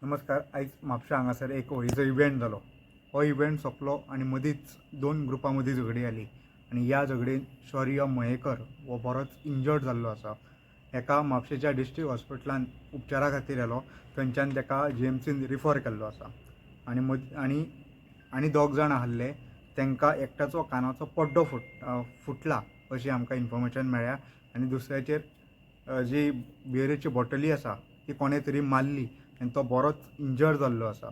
नमस्कार. आयज म्हापशा हांगासर एक होळीचो इव्हेंट जालो. हो इव्हेंट सोंपलो आनी मदींच दोन ग्रुपां मदीं झगडीं जालीं आनी ह्या झगडीन शौर्य मयेकर हो बरोच इंजर्ड जाल्लो आसा. हेका म्हापशेच्या डिस्ट्रिक्ट हॉस्पिटलान उपचारा खातीर व्हेलो. थंयच्यान ताका जीएमसीन रिफर केल्लो आसा. आनी मद आनी आनी दोग जाण आहले, तांकां एकट्याचो कानाचो पड्डो फुटला अशी आमकां इन्फॉर्मेशन मेळ्ळ्या आनी दुसऱ्याचेर जी बियरीची बॉटली आसा ती कोणें तरी मारली आनी तो बरोच इंजर्ड जाल्लो आसा.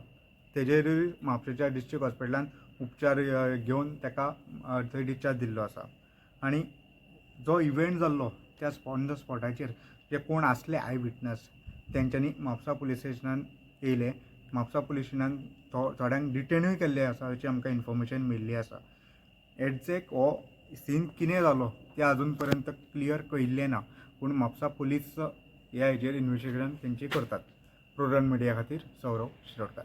तेजेरूय म्हापशेच्या डिस्ट्रिक्ट हॉस्पिटलान उपचार घेवन ताका थंय डिस्चार्ज दिल्लो आसा. आनी जो इव्हेंट जाल्लो त्या ऑन the स्पॉटाचेर जे कोण आसले I witness, तेंच्यांनी म्हापसा पुलीस स्टेशनान येयले. म्हापसा पुलीस स्टेशनान थोड्यांक डिटेनूय केल्ले आसा अशी आमकां इन्फॉर्मेशन मेळिल्ली आसा. एग्जॅक्ट हो सीन कितें जालो तें अजून पर्यंत क्लियर कळिल्लें ना, पूण म्हापसा पुलीस ह्या हेजेर इन्वेस्टिगेशन तेंची करतात. प्रुडंट मिडिया खातीर सौरव शिरोडकार.